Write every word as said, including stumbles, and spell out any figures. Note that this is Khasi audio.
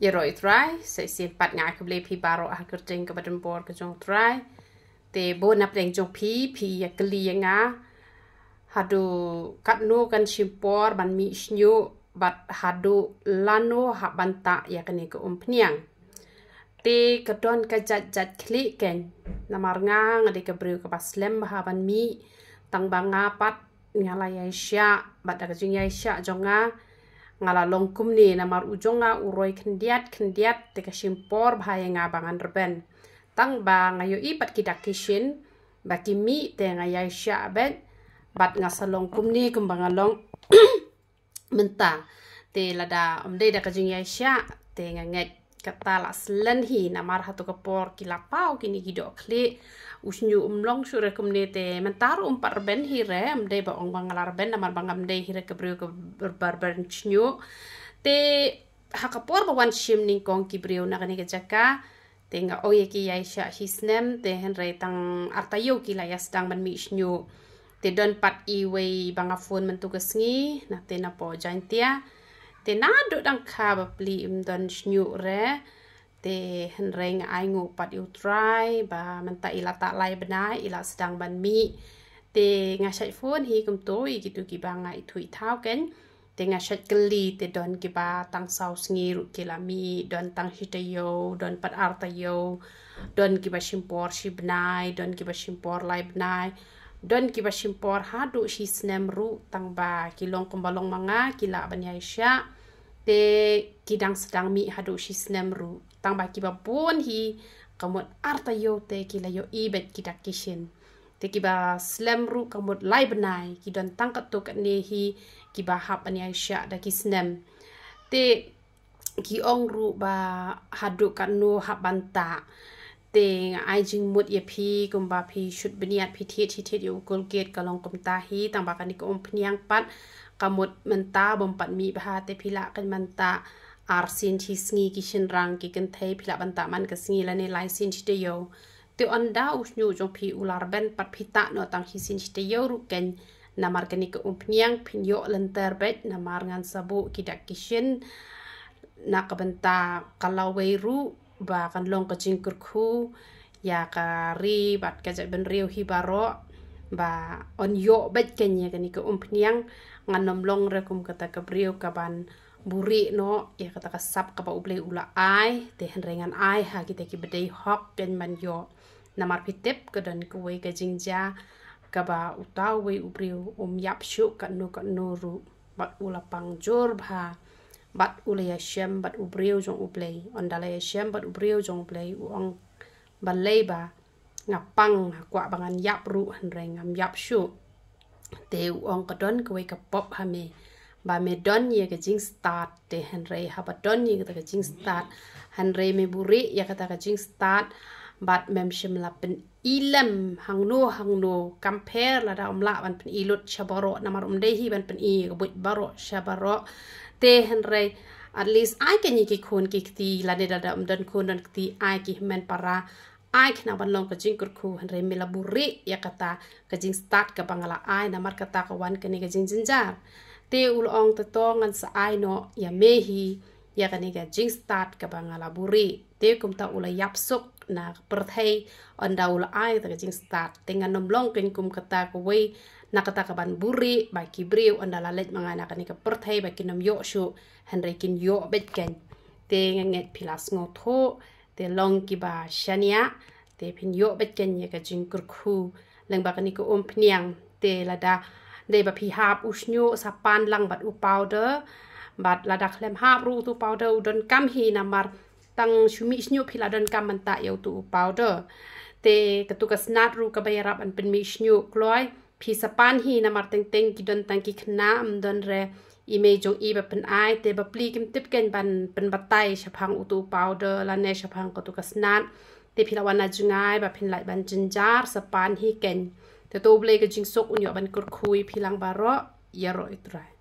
Ïaroh ïa u Trai, sa shisien pat nga ai khublei phi baroh ha ka kyrteng kaba donbor ka jong u Trai. Te bun na pdeng jong phi, phi ïa kylli ïa nga haduh katno kan shim por ban mih shñiuh bad haduh lano hap ban tah ïa kane ka umphniang. Te ka don ka jait jait khlieh keiñ. Namar nga nga dei ka briew kaba slem bha ban mih, tang ba nga pat nga la ïaishah, bad da ka jingïaishah jong nga nga la long kumne, namar u jong nga u roi khyndiat khyndiat, te ka shim por bha ïa nga ba ngan rben. Tang ba nga ïohi pat ki dak ki shin ba ki mih te nga ïaishah beit, bad nga sa long kumne kumba nga long mynta. Te lada ym dei da ka jingïaishah te nga ngeit kata la slem hi, namar hato ka por ki la paw kine ki doh khlieh, u shñiuh um long shuh re kumne. Te mynta ruh um pat rben hi re, ym dei ba ong ba nga la rben, namar ba ngam dei hi re ka briew kaba rben shñiuh. Te ha ka por ba wan shim nyngkong ki briew na kane ka jaka, te nga ong ïa ki ïaishah shisnem, te hynrei tang ar taïew ki la ïa sdang ban mih shñiuh. Te don pat iwei ba nga phone mynta ka sngi, na te na poh Jaintia. Te naduh dang kha ba pli im don shñiuh re. Te hynrei nga ai nguh pat ïa u Trai ba mynta i la tah lai bnai, i la sdang ban mih. Te nga shait phone hi kumto ïa kitu kiba nga ithuh ithaw keiñ. Te nga shait kylli, te don kiba tang saw sngi ruh ki la mih, don tang shi taïew, don pat ar taïew, don kiba shim por shi bnai, don kiba shim por lai bnai, don kiba shim por haduh shisnem ruh, tang ba ki long kumba long ma nga, ki lah ban ïaishah. Te ki dang sdang mih haduh shisnem ruh, tang ba kiba bun hi ka mut ar taïew te ki la ïohi beit ki dak ki shin. Te kiba slem ruh ka mut lai bnai, ki don tang katto katne hi kiba hap ban ïaishah da ki snem. Te ki ong ruh ba haduh katno hap ban tah. Te nga ai jingmut ïa phi, kumba phi shut bniat phi thied thied thied ïa u Colgate ka long kumta hi, tang ba kane ka umphniang pat ka mut mynta bym pat mih bha, te phi lah keiñ ban tah ar sien shi sngi ki shynrang ki kynthei, phi lah ban tah man ka sngi lane lai sien shi taïew. Te ynda u shñiuh jong phi u la rben pat phi tah noh tang shisien shi taïew ruh keiñ, namar kane ka umphniang phin ïoh lynter beit, namar ngan sa buh ki dak ki shin na ka bynta ka lawei ruh ba kan long ka jingkyrkhu ïa ka ri bad ka jaitbynriew hi baroh, ba yn ïoh beit keiñ ïa kane ka umphniang. Ngan ym long re kum kata ka briew kaban buhrieh noh ïa kata ka sap kaba U Blei u la ai, te hynrei ngan ai ha kita kiba dei hok keiñ ban ïoh. Namar phi tip ka don kawei ka jingjia kaba uta uwei u briew um ïap shuh katno katno ruh, bad u la pang jur bha, bad u la ïashem bad u briew jong U Blei. Ynda la ïashem bad u briew jong U Blei u ong, balei ba nga pang, nga kwah ba ngan ïap ruh hynrei ngam ïap shuh. Te u ong ka don kawei ka pop ha me, ba me don ïa ka jingstad, te hynrei haba don ïa kata ka jingstad, hynrei me buhrieh ïa kata ka jingstad bad mem shym la pyni lem hangno hangno, compare lada ym lah ban pyni lut sha baroh, namar ym dei hi ban pyni ïa ka buit baroh sha baroh. Te hynrei at least ai keiñ ïa ki khun ki kti, lane lada ym don khun don kti, ai ki hynmen para, ai khnang ban long ka jingkyrkhu, hynrei me la buhrieh ïa kata ka jingstad kaba nga la ai, namar kata ka wan kane ka jingjynjar. Te u la ong, te to ngan sa ai noh ïa me hi ïa kane ka jingstad kaba nga la buhrieh. Te kumta u la ïap suk na ka pyrthei ynda u la ai kata ka jingstad. Te ngan ym long keiñ kum kata kawei na kata kaban buhrieh ba ki briew ynda la leit ma nga na kane ka pyrthei ba kin ym ïoh shuh, hynrei kin ïoh beit keiñ. Te nga ngeit phi la sngewthuh, te long kiba shaniah, te phin ïoh beit keiñ ïa ka jingkyrkhu lyngba kane ka umphniang. Te lada dei ba phi hap u shñiuh, sa pan lang bad u powder, bad lada khlem hap ruh utu u powder u donkam hi, namar tang shu mih shñiuh phi la donkam ban tah ïa utu u powder. Te katu ka snat ruh kaba ïarap ban pynmih shñiuh kloi, phi sa pan hi, namar teng teng ki don tang ki khynnah, ym don re i mei jong i ba pynai, te bapli kim tip keiñ ban pynbatai shaphang utu u powder lane shaphang katu ka snat. Te phi la wan na jngai ba phin lah ban jynjar, sa pan hi keiñ. Te to U Blei ka jingsuk un ïoh ban kyrkhu ïa phi lang baroh. Ïaroh ïa u Trai.